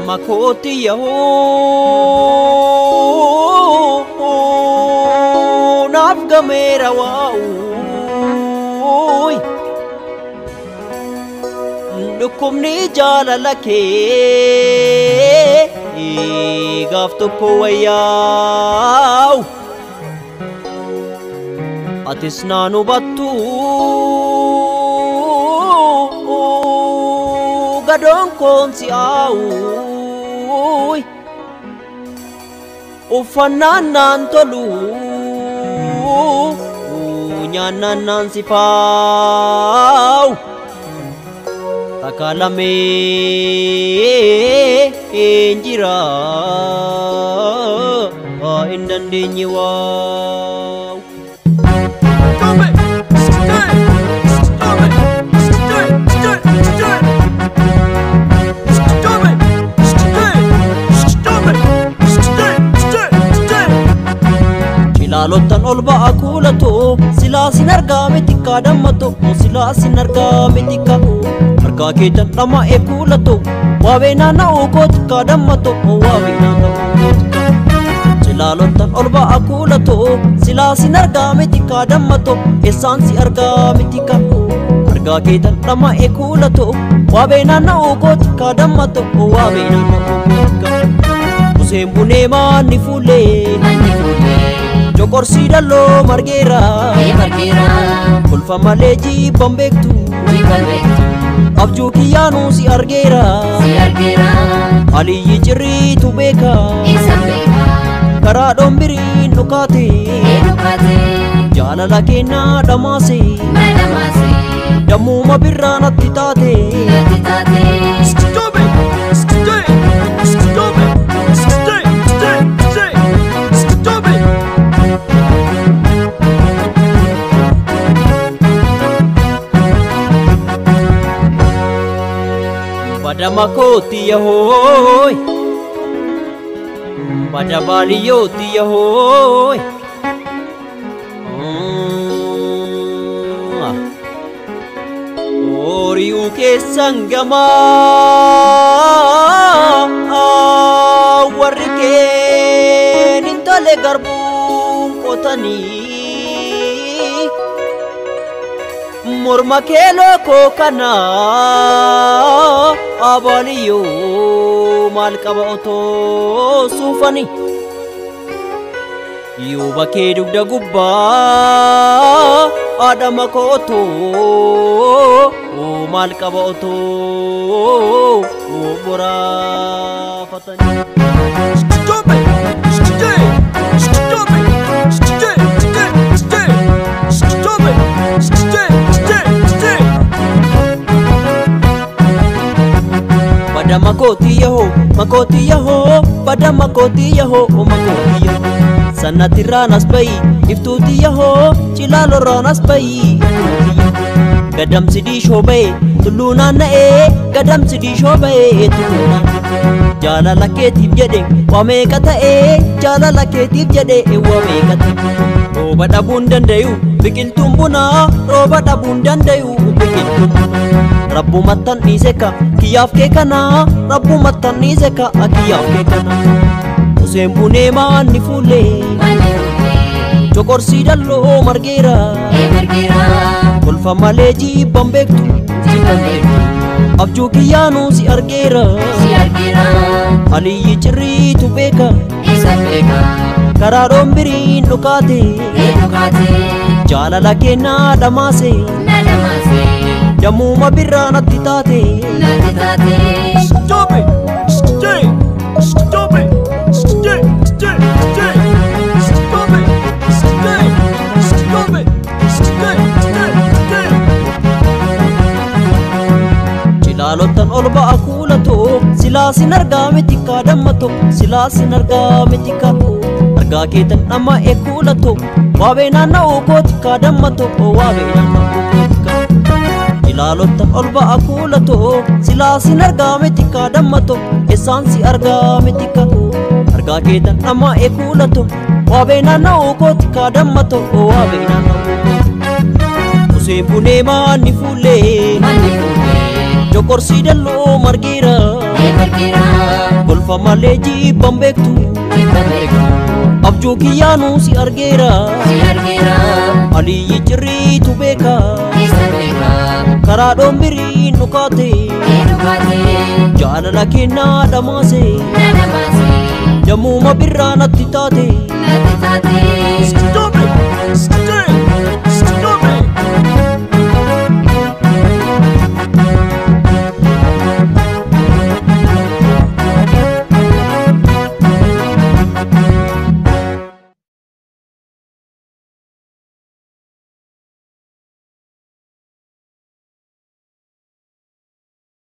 Badama kooti yahoo naaf gameera waa'uuy dhukkubni jaalala kee gaaf tokko wayyaa'u atis naan hubattu gadoon koon si'aa'uuy uffannaan naan tolu nyaannaan naan sifaa'u takaalamee jira hin dandeenye waa'u. Stop it! Stay! Stop it! Stay! Stay! Stay! Stop it! Stay! Stop it! Stay! Stay! Stay! Ilaalottan ol ba'a kuulatoo silaasin argaa miti dammatoo silaasin argaa miti argaa keetan dhama'e kuulatoo waabee naanna'uu kootikka dammatoo waabee naanna'uu kootikka. Ilaalottan ol ba'a kuulatoo silaasin argaa miti dammatoo eessaan si argaa miti argaa keetan dhama'e kuulatoo waabee naanna'uu kootikka dammatoo waabee naanna'uu kootikka. Museen bunee maanni fuullee. Jokorsii dalloo margeera. Kolfa malee jibban beektu. Abjuu kiyyaanuu si argeera. Aliyyi cirriitu beeka. Karaa dhombiriin dhukaate. Jaalala kennaa dhamaase. Dammuuma birraa natti taate. Stop it! Stay! Stop it! Stay! Stay! Stay! Stop it! Badama kooti yahooy. Bada baaliyooti yahooy. Horiuu keessan gamaa warri keen hin tole garbuun qotanii morma kee lookoo kana abaaliyyoo maal qaba otoo suufanii yuuba kee dugda gubbaa adama kootoo maal qaba otoo boraafatanii. Stop it! Stay! Stop it! Stay! Stay! Stay! Stop it! Stay! Stay! Stay! Badama kooti yahoo makooti yahoo badama kooti yahoo makooti yahoo sannatirraan as bayi iftuuti yahoo cilaalorraan as bayi gadamsi diishoo baye tulluu naanna'ee gadamsi diishoo baye tulluu naanna'ee jaalala keetiif jedhe waa meeqa ta'ee jaalala keetiif jedhe waa meeqa ta'e rooba dhabuun dandayu biqiltuun bunaa rooba dhabuun dandayu biqiltuun bunaa rabbumattan dhiise ka kiyyaaf kee kanaa rabbumattan dhiise ka kiyyaaf kee kanaa Museen bunee maanni fuullee Jokorsii dalloo margeera kolfa malee jibban beektu abjuu kiyyaanuu si argeera aliyyi cirriitu beeka karaa dhombiriin dhukaate jaalala kennaa dhamaase dammuuma birraa natti taate. Stop it! Stay! Stop it! Stay! Stay! Stay! Stop it! Stay! Stop it! Stay! Stay! Stay! Ilaalottan ol ba'a kuulatoo silaasin argaa miti dammatoo silaasin argaa miti argaa keetan dhama'e kuulatoo waabee naanna'uu kootikka dammatoo waabee naanna'uu kootikka. Ilaalottan ol ba'a kuulatoo silaasin argaa miti dammatoo eessaan si argaa miti argaa keetan dhama'e kuulatoo waabee naanna'uu kootikka dammatoo waabee naanna'uu kootikka. Museen bunee maanni fuullee. Jokorsii dalloo margeera. Inaafa malee jibban beektu. Abjuu kiyyaanuu si argeera. Aliyyi cirriitu beeka. Karaa dhoombirii nu kaate. Jaalala kennaa dhamaase. Yammuma birraa natti taate.